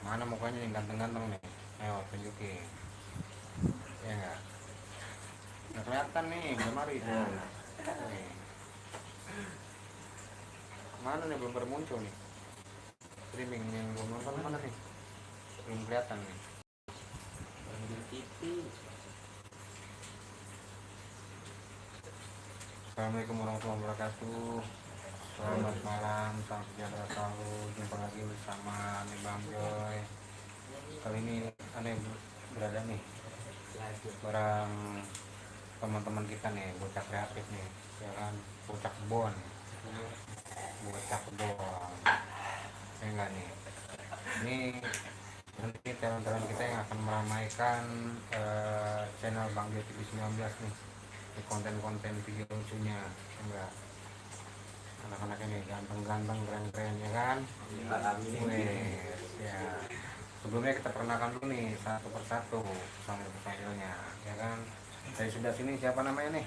Mana mukanya yang ganteng-ganteng nih? Ayo tunjukin. Ya enggak? Nggak kelihatan nih, belum mari. Nih. Mana nih belum bermuncul nih? Streaming yang belum nonton mana nih? Belum kelihatan nih. Assalamualaikum warahmatullahi wabarakatuh. Selamat malam, salam sejahtera selalu. Jumpa lagi bersama nih Bang Joy. Kali ini aneh berada nih bareng teman-teman kita nih, bocah kreatif nih, ya kan, bocah kebon, ya enggak nih. Ini nanti talent-talent kita yang akan meramaikan channel Bang Joy TV 19 nih, di konten-konten video lucunya, ya enggak. Anak-anak ini ganteng-ganteng, keren-keren, ya kan. Wes, ya. Sebelumnya kita perkenalkan dulu nih satu persatu sama personilnya, ya kan. Dari sebelah sini siapa namanya nih?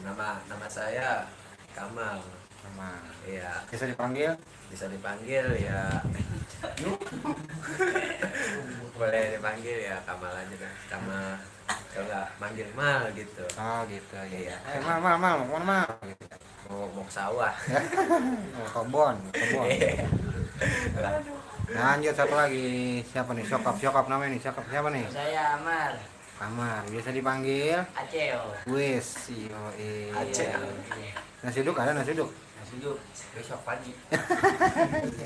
Nama saya Kamal. Nama. Iya. Bisa dipanggil? Bisa dipanggil ya. Boleh dipanggil ya Kamal aja deh. Kamal. Kalau nggak manggil Mal gitu. Oh gitu, Iya. Mal, mau kemana mal? Gitu. Mau ke sawah. Kebon. Lanjut satu lagi, siapa nih? Syokap namanya nih, siapa nih? Saya Amar. Kamar, biasa dipanggil Aceo. Wes, Aceh. Nasi uduk ada nasi uduk? Nasi uduk besok pagi.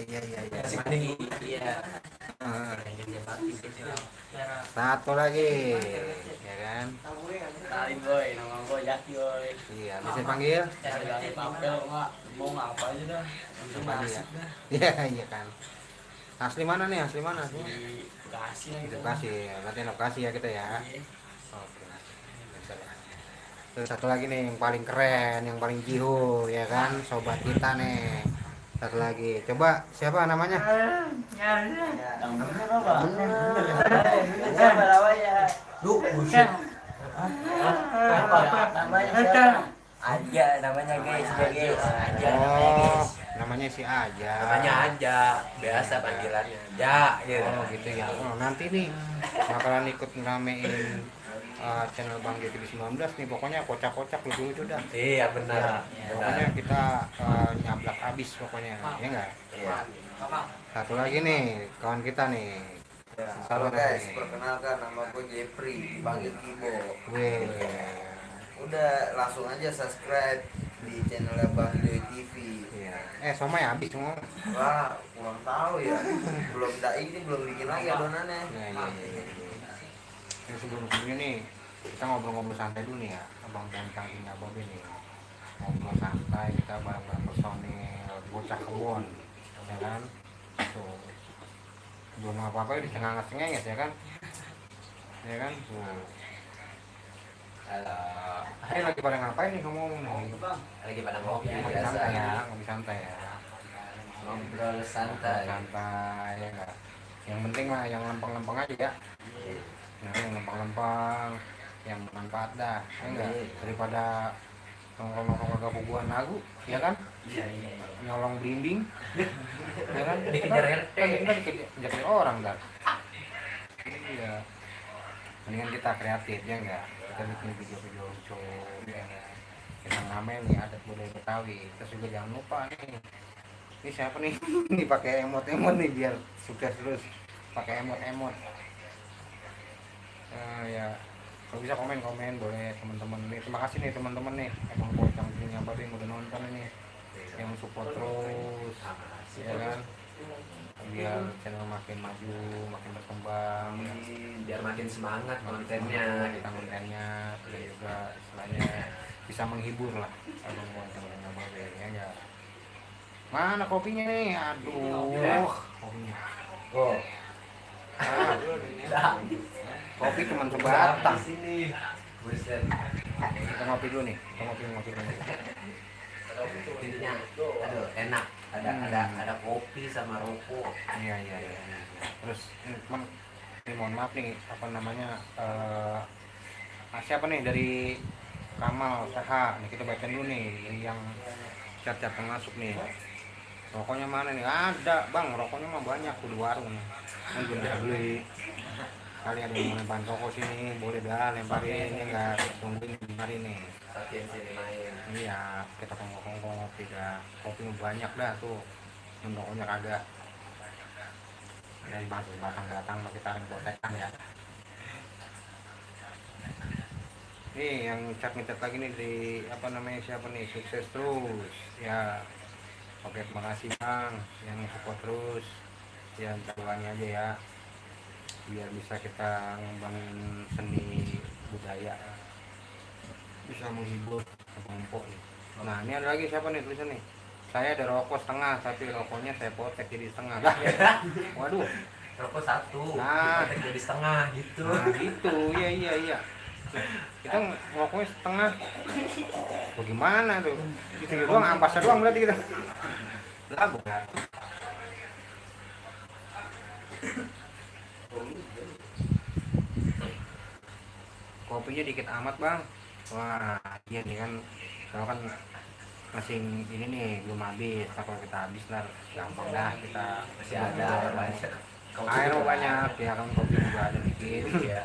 Iya. Nasi pagi. Iya. Ah, Jam pagi besok. Satu lagi, ya kan? Kenalin boy, nama gue Jaki boy. Iya, bisa dipanggil? Saya lagi papel nggak mau ngapa aja dah. Yang Apa penting dia? dah. Iya kan. Asli mana nih? Di Bekasi lah gitu. Bekasi, latihan lokasi ya kita ya. Iya. Oke. Terus satu lagi nih yang paling keren, yang paling jihu, ya kan, sobat kita nih. Satu lagi, coba siapa namanya? Yang bener apa? Siapa namanya? Buset. Apa namanya siapa? Aja namanya guys, guys. Aja namanya Oh, guys. namanya si Aja. Namanya aja. Biasa panggilannya. Ja gitu. Oh gitu ya. Oh, nanti nih bakalan ikut ngeramein channel Bang JTV 19 nih, pokoknya kocak-kocak lucu-lucu dah. Iya benar. Pokoknya kita nyablak abis pokoknya, ya enggak? Iya. Satu lagi nih, kawan kita nih. Ya, Halo, halo guys, nih. perkenalkan nama gue Jeffrey, dipanggil Kibo. Weh. Udah langsung aja subscribe di channelnya Bang Joy TV. Iya. Somai habis semua. Wah, kurang tahu ya. Belum bikin lagi adonannya. Iya. Ini sebelum nih, kita ngobrol-ngobrol santai dulu nih ya, abang tentang ini abang ini. Ngobrol santai kita bareng-bareng personil bocah kebon, ya kan? Tuh. Belum apa-apa udah cengangas-cengenges ya kan? Ya kan? Tuh. Halo. Ini lagi pada ngapain nih ngomong nih? Lagi pada ngopi Ngopi biasa. santai ya, ngopi santai ya. Ngobrol santai. Santai ya enggak. Yang penting lah yang lempeng-lempeng aja ya. Nah, yang lempeng-lempeng, yang bermanfaat dah, ya enggak? Daripada nongkrong-nongkrong kagak bubuhan lagu, ya kan? Iya. Nyolong blimbing, ya kan? Dikejar RT. Kita dikejar orang dah. Iya. Mendingan kita kreatif ya enggak? Kita bikin video-video lucu, ya enggak? Kita ngamen nih adat budaya Betawi. Terus juga jangan lupa nih. Ini siapa nih? Ini pakai emot-emot nih biar sukses terus. Pakai emot-emot. Ya, kalau bisa komen boleh teman-teman nih. Terima kasih nih teman-teman nih. Emang bocah punya apa yang udah nonton ini, yang support terus, ya kan? Biar channel makin maju, makin berkembang. Biar makin semangat kontennya. Kita kontennya dan juga istilahnya bisa menghibur lah. Abang teman-teman abang ya enggak. Mana kopinya nih? Aduh, kopinya. Oh. Kopi cuma sebatang. Sini. Buset. Kita ngopi dulu nih. Kita ngopi dulu. Kopinya, aduh enak. Ada kopi sama rokok. Iya. Terus teman, ini mohon maaf nih, apa namanya? Siapa nih dari Kamal Saha? Nih kita bacain dulu nih yang chat-chat yang masuk nih. Rokoknya mana nih? Ada bang, rokoknya mah banyak di warung nih. Kan belum bisa beli. Kali ada yang mau lempar rokok sini, boleh dah lemparin ini enggak tungguin di mari nih. Tapi sini main. Iya, kita kongkong kopi dah. Kopi mah banyak dah tuh. Rokoknya kagak. Dari batang-batang kita tarik botekan ya. Nih yang cat lagi nih di apa namanya siapa nih, sukses terus ya. Oke, terima kasih bang yang support terus ya, taruhannya aja ya biar bisa kita ngembangin seni budaya, bisa menghibur kelompok nih. Nah ini ada lagi siapa nih tulisan nih, saya ada rokok setengah tapi rokoknya saya potek jadi setengah. Waduh, Rokok satu, Nah. dipotek jadi setengah gitu. nah gitu, iya kita rokoknya setengah, bagaimana tuh gitu doang, ampasnya doang berarti kita lagu. Kopinya dikit amat bang. Wah iya nih kan, soalnya kan masih ini nih belum habis. Nah, kalau kita habis ntar gampang dah kita Masih ada banyak. air mau banyak ya kan, kopi juga ada dikit. Iya.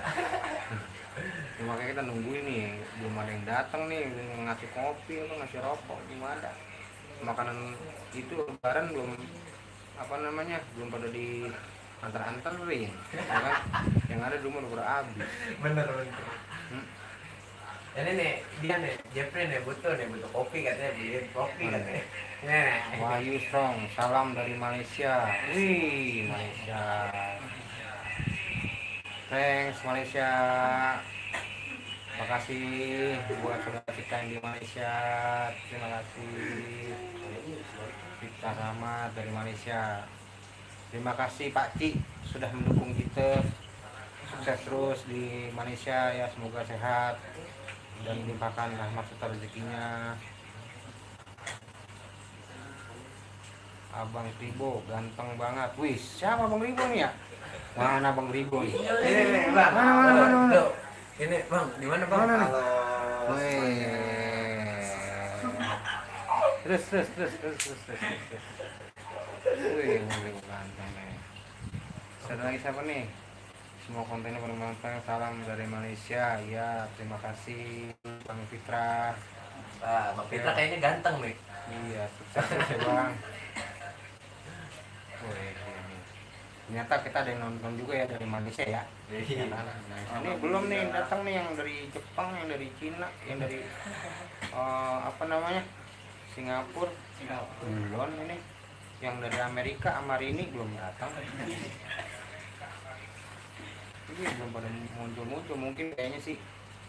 Ya, makanya kita nungguin nih, belum ada yang datang nih ngasih kopi atau ngasih rokok, belum ada. Makanan itu lebaran belum apa namanya, belum pada di antar-anterin ya kan, yang ada di rumah udah pada habis. Bener. Hmm. Ini nih, dia nih, Jeffrey nih butuh kopi katanya, beliin kopi katanya. Nih. Wahyu Strong, salam dari Malaysia. Wih, Malaysia. Thanks Malaysia. Makasih buat saudara kita yang di Malaysia. Terima kasih. Kita Rahmat dari Malaysia. Terima kasih Pak Ci sudah mendukung kita. Sukses terus di Malaysia ya, semoga sehat dan limpahkan rahmat serta rezekinya. Abang Ribo ganteng banget. Wih, siapa Bang Ribo nih ya? Mana Bang Ribo nih? Ini bang, Mana? Tuh. Ini bang, di mana bang? Mana nih? Halo. Wih. Terus. Wih, Bang Ribo ganteng nih. Ada lagi siapa nih? Semua kontennya bermanfaat. Salam dari Malaysia. Ya, terima kasih Bang Fitra. Bang Fitra kayaknya ganteng nih. Iya, sukses terus ya Bang. Wih, ini. Ternyata kita ada yang nonton juga ya dari Malaysia ya. Iya. Ini belum nih datang nih yang dari Jepang, yang dari Cina, yang dari apa namanya, Singapura, belum ini. Yang dari Amerika, Amarini belum datang. Ini belum pada muncul, mungkin kayaknya sih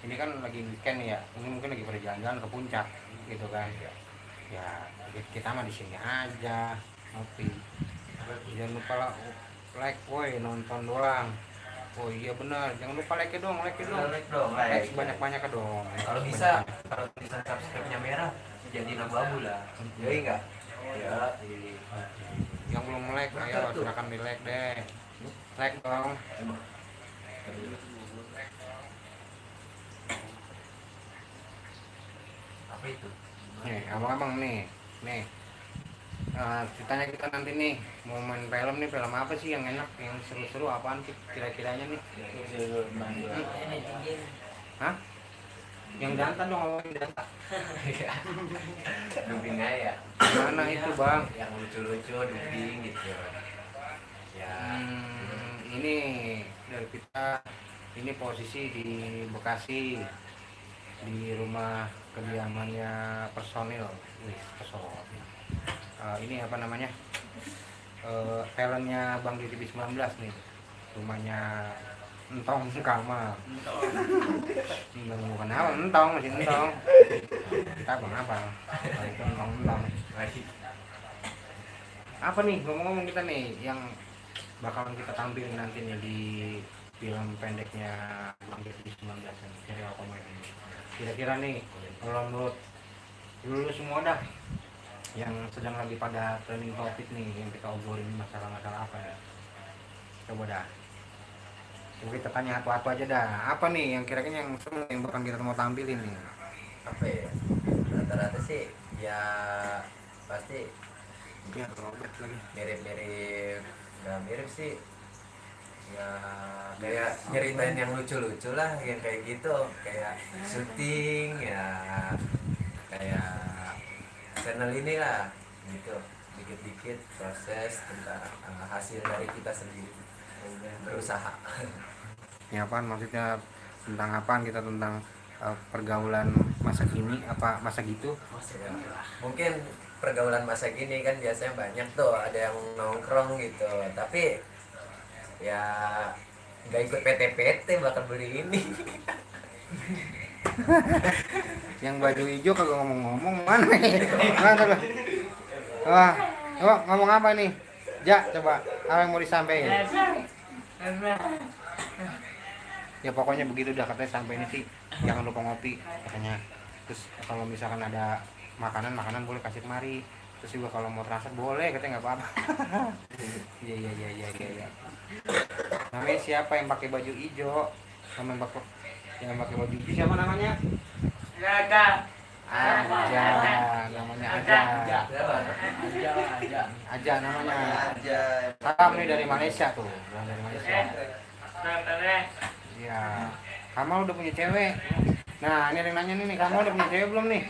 ini kan lagi weekend ya, ini mungkin lagi pada jalan-jalan ke puncak gitu kan ya. Kita mah di sini aja ngopi. Jangan lupa like, woi, nonton doang. Oh iya benar, jangan lupa like dong. Like dong, Like banyak dong. Kalau bisa subscribe-nya merah, jadi abu-abu lah. Yoi enggak? Ya, Yang belum like, ayo silakan di like deh. Like dong. apa itu? Nih, abang-abang nih. Ceritanya kita nanti nih mau main film nih, film apa sih yang enak, yang seru-seru, apaan sih kira-kiranya nih? Hah? Yang jantan dong, ngomongin jantan. Dubing aja. Mana itu bang? Yang lucu-lucu dubing gitu. Ya. Ini dari kita, ini posisi di Bekasi, di rumah kediamannya personil. Ini apa namanya, filmnya Bang di TV 19 nih, rumahnya Entong Kamal. Bukan apa, Entong, masih Entong. Kita bang apa? Itu Entong. Apa nih, ngomong-ngomong kita nih yang bakalan kita tampilin nanti nih di film pendeknya Bang di TV 19 ini, serial komedi. Kira-kira nih, kalau menurut dulu semua dah yang sedang lagi pada trending topik nih, yang kita obrolin masalah-masalah apa ya? Coba dah. Coba kita tanya apa aja dah. Apa nih yang kira-kira yang seru yang bakal kita mau tampilin nih? Apa ya? Rata-rata sih ya pasti Ya Robert lagi. Mirip-mirip, nggak mirip sih. Ya kayak nyeritain yang lucu-lucu lah, yang kayak gitu, kayak syuting ya, kayak channel ini lah, gitu. Dikit-dikit proses tentang hasil dari kita sendiri berusaha. Ya apaan maksudnya, tentang apaan kita, tentang pergaulan masa kini apa masa gitu? Ya, mungkin pergaulan masa gini kan biasanya banyak tuh, ada yang nongkrong gitu, tapi ya nggak ikut PT-PT bakal beli ini. Yang baju hijau kagak ngomong-ngomong mana? Mana coba? Wah, oh, ngomong apa nih? Ja, coba apa yang mau disampaikan? Ya pokoknya begitu dah, katanya sampai ini sih jangan lupa ngopi katanya. Terus kalau misalkan ada makanan boleh kasih kemari. Terus juga kalau mau transaksi boleh katanya, nggak apa-apa. Iya iya iya iya iya. Namanya siapa yang pakai baju hijau? Yang pakai baju hijau siapa namanya? Aja, namanya Aja. Aja namanya. Aja. Salam nih dari Malaysia tuh, dari Malaysia. Iya. Kamu udah punya cewek? Nah, ini ada yang nanya nih, kamu udah punya cewek belum nih?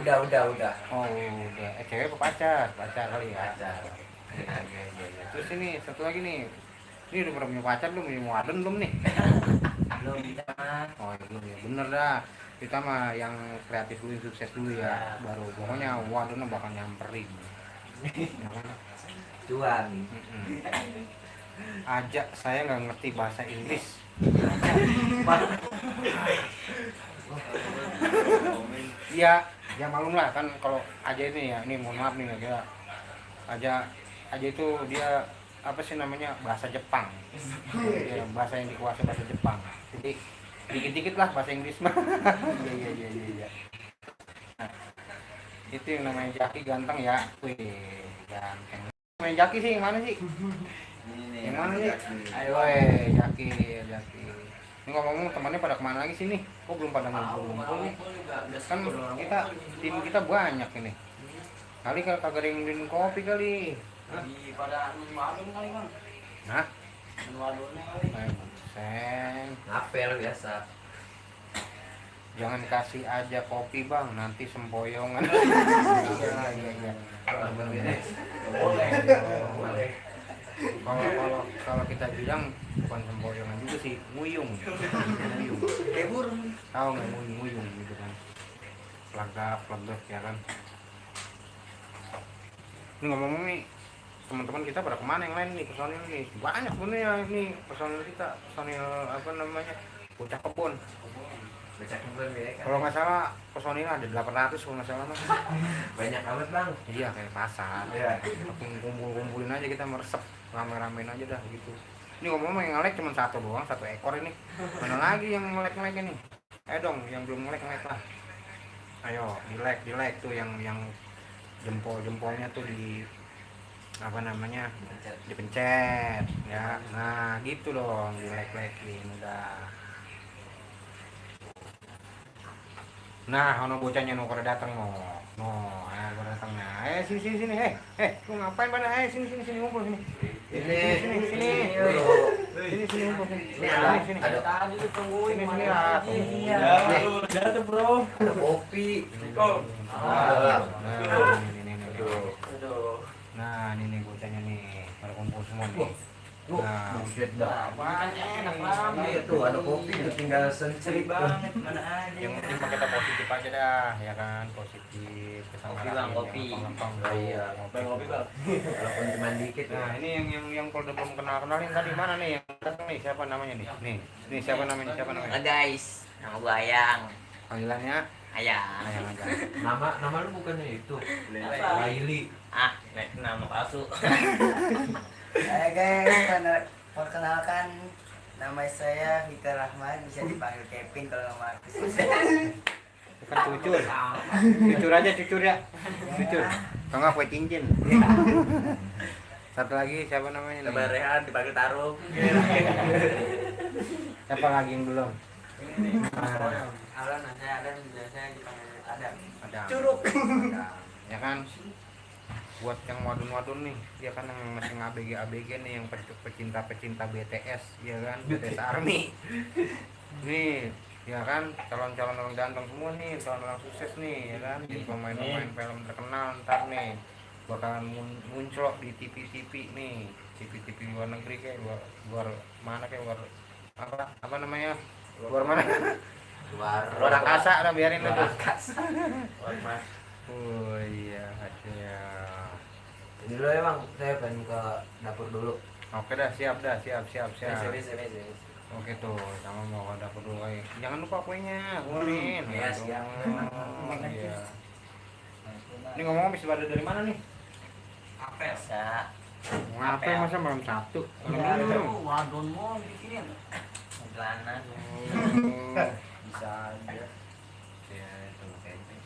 Udah. Oh, udah. Cewek apa pacar? Pacar kali ya. Pacar. Iya. Terus ini satu lagi nih. Ini udah pernah punya pacar belum? Punya wadon belum nih? Belum bisa. Oh, iya belum ya. Bener dah. Kita mah yang kreatif dulu, yang sukses dulu ya. Baru pokoknya wadonnya bakal nyamperin. Ya kan? Cuan. Aja saya nggak ngerti bahasa Inggris. Iya, ya malum lah kan kalau Aja ini ya, ini mohon maaf nih ya, Aja itu dia apa sih namanya, bahasa Jepang. Ya, bahasa yang dikuasai bahasa Jepang. Jadi dikit-dikit lah bahasa Inggris mah. Iya. Nah, itu yang namanya Jaki ganteng ya. Wih, ganteng. Main Jaki sih, yang mana sih? Ini Yang mana sih? Ayo. Jaki. Ini ngomong-ngomong temannya pada kemana lagi sih nih? Kok belum pada ngumpul nih? Kan tim kita banyak ini. Kali kagak ada yang minum kopi kali. Di pada wadon kali kan. Hah? Wadonnya kali. Sen. Ngapel biasa. Jangan kasih aja kopi bang, nanti sempoyongan. Iya. Boleh. Kalau kita bilang bukan sempoyongan juga sih, nguyung. Kayak burung. Tahu nggak nguyung gitu kan? Pelagap ya kan? Ini ngomong nih, teman-teman kita pada kemana yang lain nih, personil nih banyak sebenarnya ini personil kita, personil apa namanya, bocah kebun. Becak kebun ya kan. Kalau nggak salah personil ada 800 kalau nggak salah mah. Banyak amat bang. Iya kayak pasar. Iya. Kumpulin aja kita meresep, rame-ramein aja dah gitu. Ini ngomong yang ngelek cuma satu doang, satu ekor ini. Mana lagi yang ngelek ini? Dong, yang belum ngelek lah. Ayo, dilek tuh yang jempolnya tuh di apa namanya, dipencet ya. Nah gitu dong, dilek-lekin udah. Nah, ono bocahnya no pada datang no, pada datangnya. Sini. Lu ngapain pada? Sini ngumpul sini. Sini ngumpul sini. Sini. Tadi tuh tungguin Sini mana lah. lagi. Iya. Udah tuh bro. Ada kopi. Aduh. Nah, ini bocahnya nih, pada kumpul semua nih. Nah, Buset dah. Kan enak banget. Iya tuh ada kopi, tinggal sencerit banget mana aja. yang penting mah kita positif aja dah, ya kan, positif. Kopi, Bang, kopi. Iya, Bang kopi bang. walaupun cuma dikit. Nah, ini yang kalau udah belum kenalin tadi mana nih yang datang nih, siapa namanya nih? Nih siapa namanya? Guys, nama gua Ayang. Panggilannya Ayang. Ayang aja. Nama lu bukannya itu? Laili. Nama palsu. Hai guys, perkenalkan nama saya Vika Rahman, bisa dipanggil Kevin kalau nama aku. Bukan cucur. Cucur aja ya. Cucur. Kalau nggak kue cincin. Satu lagi siapa namanya nih? Nama Rehan dipanggil Tarung. Siapa lagi yang belum? Halo, saya Adam, biasanya dipanggil Adam. Ada. Curug. Ya kan? buat yang wadon-wadon nih, dia kan yang masih ABG nih, yang pecinta BTS, ya kan, BTS Army. Nih, ya kan, calon-calon orang ganteng semua nih, calon orang sukses nih, ya kan, jadi pemain-pemain film terkenal ntar nih bakalan muncul di TV-TV nih, TV-TV luar negeri kayak luar mana, kayak luar apa namanya, luar mana, luar angkasa lah, biarin lah tuh. Oh iya, ya. Ini dulu emang saya pengen ke dapur dulu. Oke dah, siap. Bisa. Oke tuh, sama mau ke dapur dulu. Jangan lupa kuenya, kuenin. Iya, siap. Iya. Ini ngomong habis pada dari mana nih? Bisa. Ngapain masa malam Sabtu? Ya, Minum. wadon mau bikinin. Celana. Oh. Bisa aja. Ya, itu kayaknya.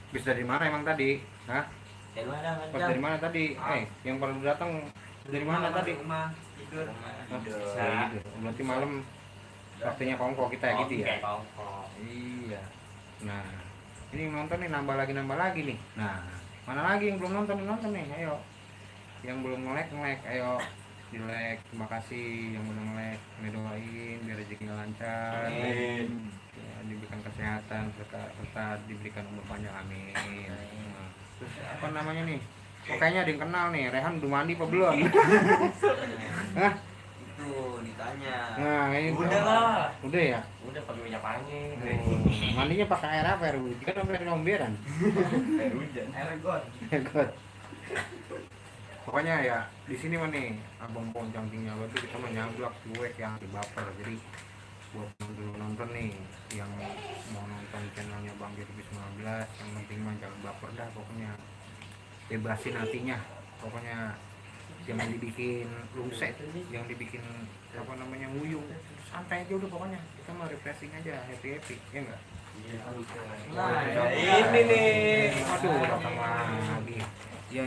Bis dari mana emang tadi? Hah? Dari mana Pas dari mana tadi? Yang baru datang dari mana tadi? Rumah tidur. Tidur. Berarti malam waktunya kongko kita ya gitu ya? Kongko. Iya. Nah, ini nonton nih nambah lagi nih. Nah, mana lagi yang belum nonton nih? Ayo. Yang belum nge-like, ayo di-like. Terima kasih yang udah nge-like, ngedoain biar rezekinya lancar. Amin. Ya, diberikan kesehatan serta diberikan umur panjang, amin. Nah, terus apa namanya nih? Oh, kayaknya ada yang kenal nih, Rehan udah mandi apa belum? Hah? Itu ditanya. Nah, ini Udah lah. Udah ya? Udah pakai minyak angin. Mandinya pakai air apa? Air hujan atau air omberan? Air hujan. Air got. God. Pokoknya ya di sini mah nih abang poncang tinggal itu kita menyablak cuek yang di baper. Jadi buat nonton nih yang mau nonton channelnya Bang J 19, yang penting mah jangan baper dah, pokoknya bebasin hatinya, pokoknya jangan dibikin lungsek, jangan dibikin apa namanya nguyung, santai aja udah, pokoknya kita mah refreshing aja, happy ya enggak? Nah, ini nih. Aduh, datang lagi. Ya.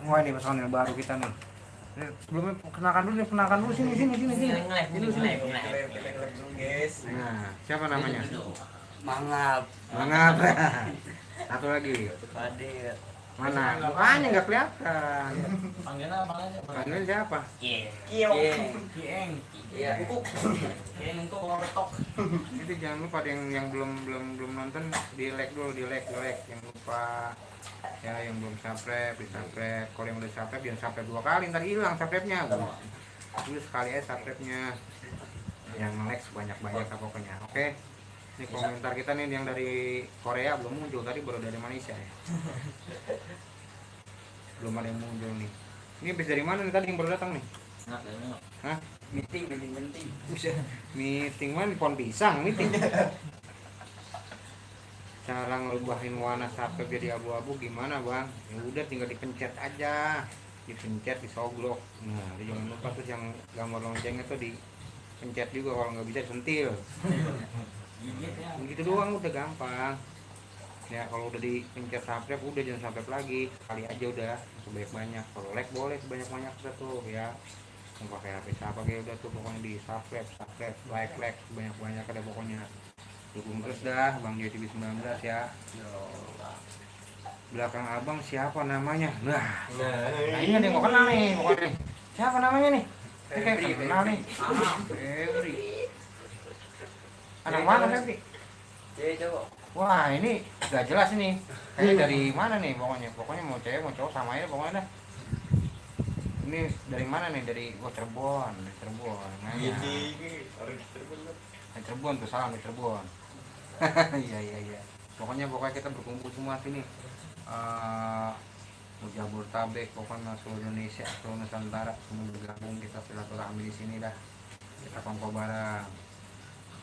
Wah, ini personil baru kita nih. Ini sebelumnya kenalkan dulu sini. Guys. Nah, siapa namanya? Mangap. Mangap. Satu lagi. Hadir. Mana? Mukanya nggak kelihatan. Panggilnya apa aja? Panggil siapa? Kieng. Iya. Kieng untuk ngetok. Itu jangan lupa yang belum nonton di like dulu, di like. Yang lupa ya, yang belum subscribe di subscribe. Kalau yang udah subscribe jangan subscribe 2 kali, ntar hilang subscribe-nya. Dulu sekali aja subscribe-nya. Yang like sebanyak-banyak pokoknya. Oke. Ini komentar kita nih yang dari Korea belum muncul, tadi baru dari Malaysia ya. Belum ada yang muncul nih. Ini habis dari mana nih tadi yang baru datang nih? Hah? Meeting. Meeting mana di pohon pisang meeting. Cara ngelubahin warna subscribe jadi abu-abu gimana bang? Ya udah tinggal dipencet aja, dipencet, disoglok. Nah, jangan lupa tuh yang gambar loncengnya tuh dipencet juga, kalau nggak bisa sentil. Begitu doang udah gampang. Ya kalau udah dipencet subscribe udah jangan subscribe lagi, kali aja udah sebanyak-banyak. Kalau like boleh sebanyak-banyak tuh ya. Mau pakai HP siapa kayak udah tuh, pokoknya di subscribe, like sebanyak-banyak ada pokoknya. Dukung terus dah Bang J 19 ya. Belakang abang siapa namanya? Nah ini ada yang mau kenal nih pokoknya. Siapa namanya nih? Febri kenal nih. Febri. Anak mana Febri? Cewek cowok. Wah ini gak jelas ini. Kayaknya dari mana nih pokoknya. Pokoknya mau cewek mau cowok sama aja pokoknya dah. Ini dari mana nih? Dari Cirebon. Nanya. Cirebon tuh, salam di Cirebon. Iya. Pokoknya kita berkumpul semua sini. Jabodetabek, pokoknya seluruh Indonesia, seluruh Nusantara, semua bergabung, kita silaturahmi di sini dah. Kita kongko bareng.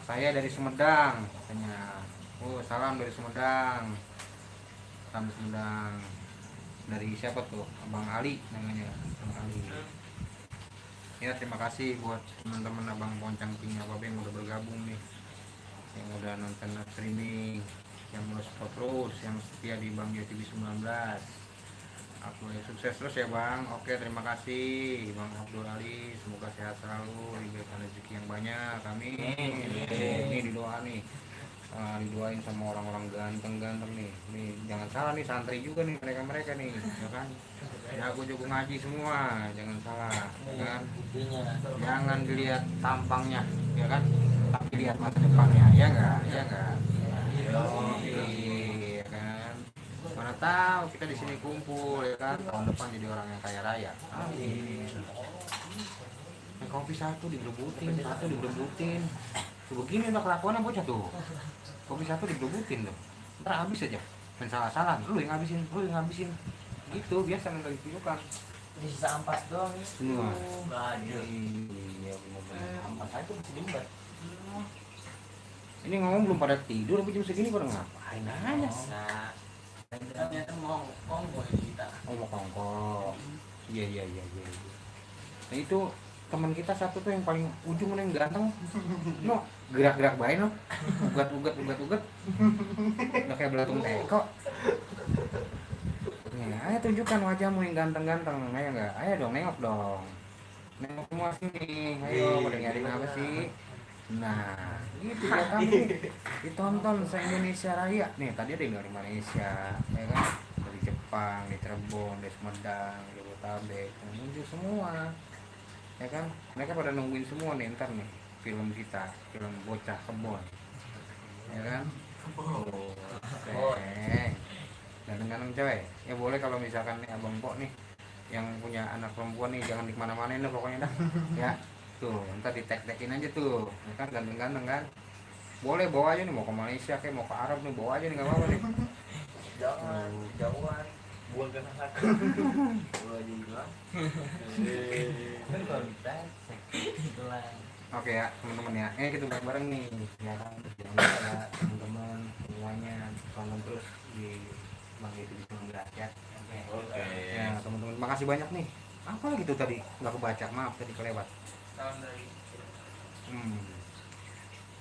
Saya dari Sumedang, katanya. Oh, salam dari Sumedang. Dari siapa tuh? Abang Ali namanya. Abang Ali. Ya, terima kasih buat teman-teman Abang Poncang Tinggal Babe yang udah bergabung nih, yang udah nonton streaming, yang udah support terus, yang setia di Bang J 19. Aku sukses terus ya Bang. Oke, terima kasih Bang Abdul Ali, semoga sehat selalu, diberikan rezeki yang banyak, amin. Ini di doa nih. didoain sama orang-orang ganteng-ganteng nih jangan salah nih, santri juga nih mereka nih ya kan, jago-jago ngaji semua, jangan salah ya kan, jangan dilihat tampangnya ya kan, tapi lihat masa depannya, ya enggak, ya enggak. Iya kan, mana tahu kita di sini kumpul ya kan, tahun depan jadi orang yang kaya raya, amin. Kopi satu digerebutin, tuh begini udah kelakuannya bocah tuh, kopi satu digerebutin tuh, ntar habis aja, main salah-salah, lu yang ngabisin, gitu biasa nggak ditiukan. Ini sisa ampas doang nih. Semua. Iya benar-benar. Ampas aja masih diembat. Ini ngomong belum pada tidur, tapi jam segini pada ngapain aja? Ternyata mau kongko kita. Oh mau kongkong. Iya. Nah itu teman kita satu tuh yang paling ujung yang ganteng, no gerak-gerak baik no, ugat, udah kayak belatung teko. Nih, ayo tunjukkan wajahmu yang ganteng-ganteng, ayo nggak? Ayo dong, nengok semua sini, ayo pada nyariin apa sih? Nah, gitu ya kamu ditonton se-Indonesia Raya. Nih tadi ada yang dari Malaysia, ya kan? Dari Jepang, dari Cirebon, dari Sumedang, dari Jabodetabek, muncul semua. Ya kan, mereka pada nungguin semua nih ntar nih film kita, film bocah kebon, ya kan? Ganteng-ganteng cewek, ya boleh kalau misalkan nih abang Pok nih yang punya anak perempuan nih jangan di mana-mana nih pokoknya dah, ya tuh ntar di tag-tagin aja tuh, ya kan ganteng-ganteng kan, boleh bawa aja nih mau ke Malaysia kayak mau ke Arab nih bawa aja nih nggak apa-apa nih. Jangan jauhan. Buang ke neraka. Gua juga. Kan kalau kita itulah. Oke ya teman-teman ya, kita bareng-bareng nih, ya kan, jangan lupa ya teman-teman semuanya tonton terus di Bang Itu di 19 ya. Oke. Ya teman-teman makasih banyak nih. Apa lagi tuh tadi nggak kebaca, maaf tadi kelewat. Tahun dari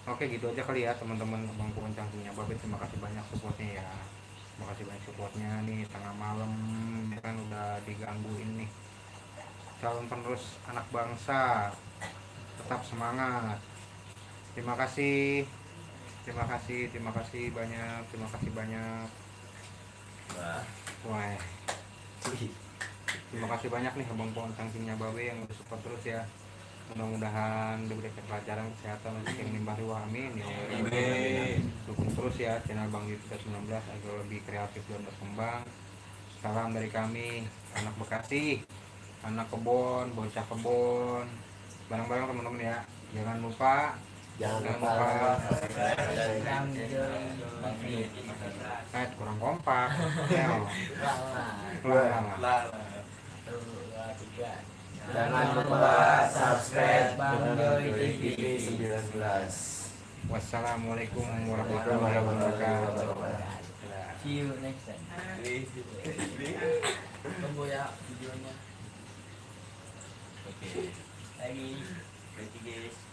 Oke gitu aja kali ya teman-teman Abang Kencang punya Babet, terima kasih banyak supportnya ya. Terima kasih banyak supportnya nih tengah malam ya kan udah digangguin nih. Calon penerus anak bangsa tetap semangat. Terima kasih banyak. Wah. Terima kasih banyak nih Abang Kencang punya Babe yang udah support terus ya. Mudah-mudahan diberikan pelajaran kesehatan untuk yang limbah ruah, amin ya. Dukung terus ya channel Bang Itu 19 agar lebih kreatif dan berkembang. Salam dari kami anak Bekasi, anak kebon, bocah kebon, bareng-bareng teman-teman ya. Jangan lupa kurang kompak ya. Jangan lupa subscribe Bang Joy TV 19. Wassalamualaikum warahmatullahi wabarakatuh. See you next time. Tunggu ya videonya. Oke. Lagi. Oke guys.